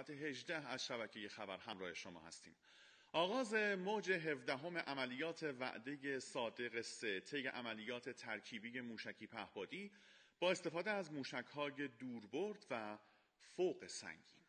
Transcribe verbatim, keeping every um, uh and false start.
هجده از شبکهٔ خبر همراه شما هستیم. آغاز موج هفدهم عملیات وعدهٔ صادق سه، طی عملیات ترکیبی موشکی پهپادی با استفاده از موشک‌های دوربرد و فوق سنگین.